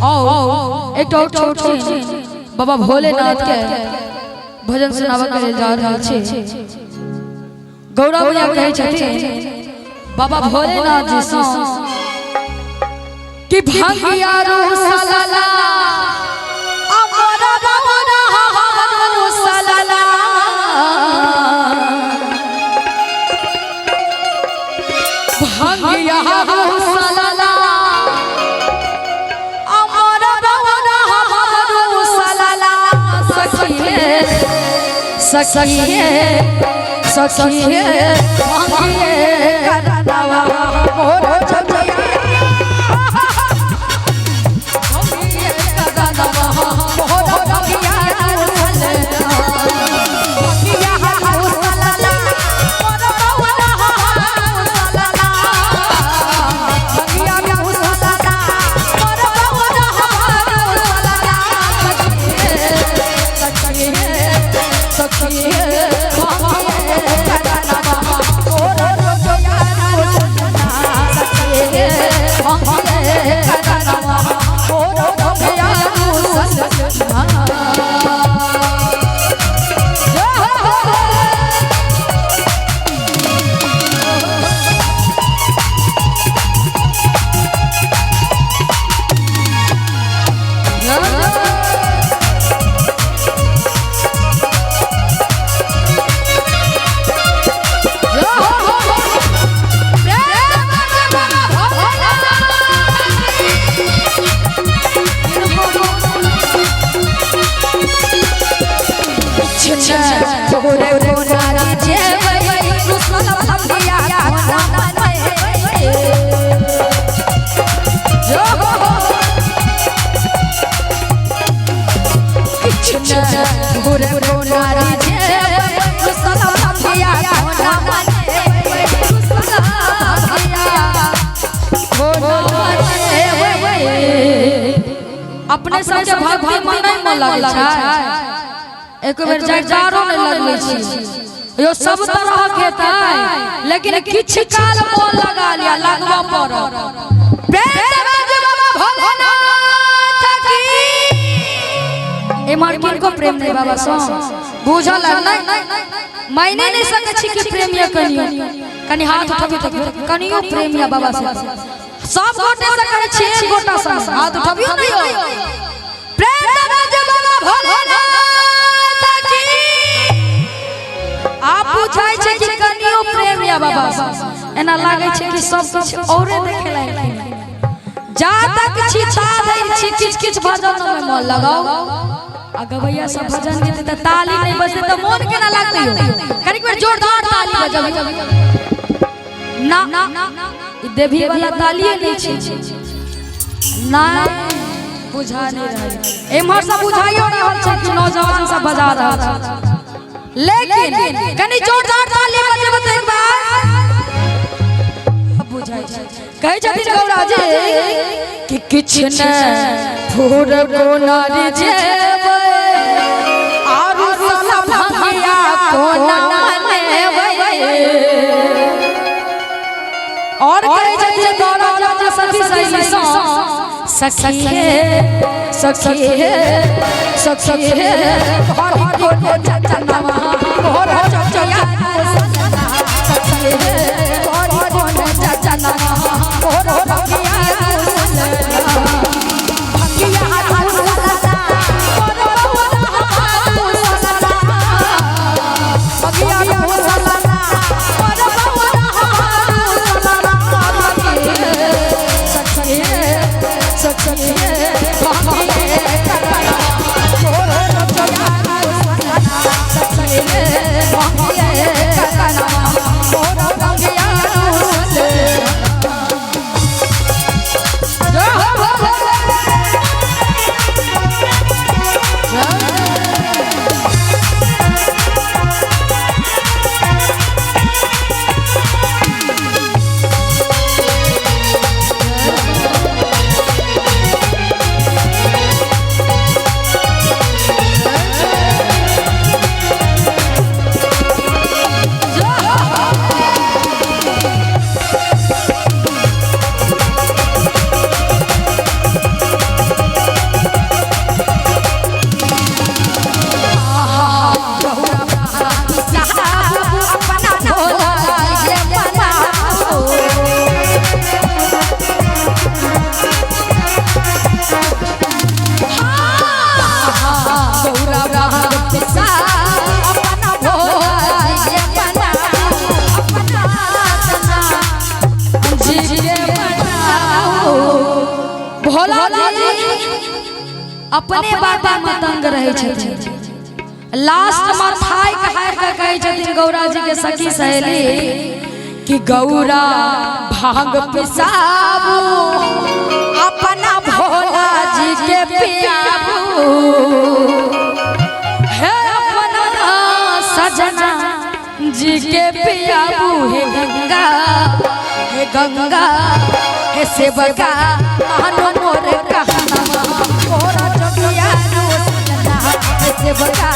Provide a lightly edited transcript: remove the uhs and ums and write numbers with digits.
और एक और छोट छिन बाबा भोलेनाथ के भजन सुनाबऽ के लेल जा रहल छी। गौरा मैया कहै छथिन बाबा भोलेनाथ जी सँ कि भंगिया रूसलला अमर बाबा रूसलला, भंगिया रूसलला अमर बाबा रूसलला, सखिए सखिए सखिए भंगिए करनवा मोर जगिया, भंगिए करनवा मोर जगिया रूसलला, भंगिया रूसलला मोर बाबा रूसलला, भंगिया रूसलला मोर बाबा रूसलला, सखिए सखिए सखिए भंगिए करनवा मोर जगिया रूसलला, सखिए भंगिए करनवा मोर जगिया रूसलला। जय हो। अपने सबके भक्ति में नहीं मन लगै छै, एक बेर जयकारो नहीं लगबै छी यो। सब तरह के हेतै, लेकिन किछु काल मन लगा लिया, लगबऽ पड़त। प्रेम से बाजू बाबा भोलेनाथ की। एम्हर किनको प्रेम नहीं बाबा सँ बुझल है? नहीं मायने नहीं सकै छी कि प्रेम या कनियो कनि हाथ उठबियो तऽ कनियो प्रेम या बाबा से। सब गोटे से करै छी, एक गोटा से हाथ उठबियो नहीं हो। प्रेम से बाजू बाबा भोलेनाथ की। आब बुझाइ छै कि कनियो प्रेम या बाबा से। एना लागै छै कि सब किछु औरे देखे लायक। जा तक छी ता धरि छी, किछु किछु भजन में मन लगाउ। आ गवैया सब भजन गेतै तऽ ताली नहि बजतै तऽ मोन केना लागतै यौ? कनिक बेर जोरदार ताली बजबियौ ना। ई देवी वाला तालिए नहि छै ना, बुझा नहि रहल। एम्हर सब बुझाइयो रहल छै कि नौजवान सब बजा रहल छै, लेकिन कनि जोरदार ताली बजेबै तऽ एक बार अब बुझाइ छै। कहै छथिन गौरा जी कि किछु ने फूर कोनारी जेबै आरु सब भंगिया कोना मनेबै। और कहै छथिन गौरा जी अपना सखी सहेली सँ, सखी सखी सखी हरि को चचनवा मोर चचिया, सखी हरि को चचनवा मोर भंगिया भंगिया मोर भंगिया मोर सखी सखी भंगिए। भोला जी अपने बाबा में तंग रहे छथिन। लास्ट में थाक हार के कहे छथिन गौरा जी के सखी सहेली कि गौरा भांग पिसाबू, अपना भोला जी के पियाबू, हे अपना सजना जी के पियाबू, हे गंगा, हे गंगा, हे सेवका मानो मोर कहना, मोरा चटिया रो सजना, हे सेवका।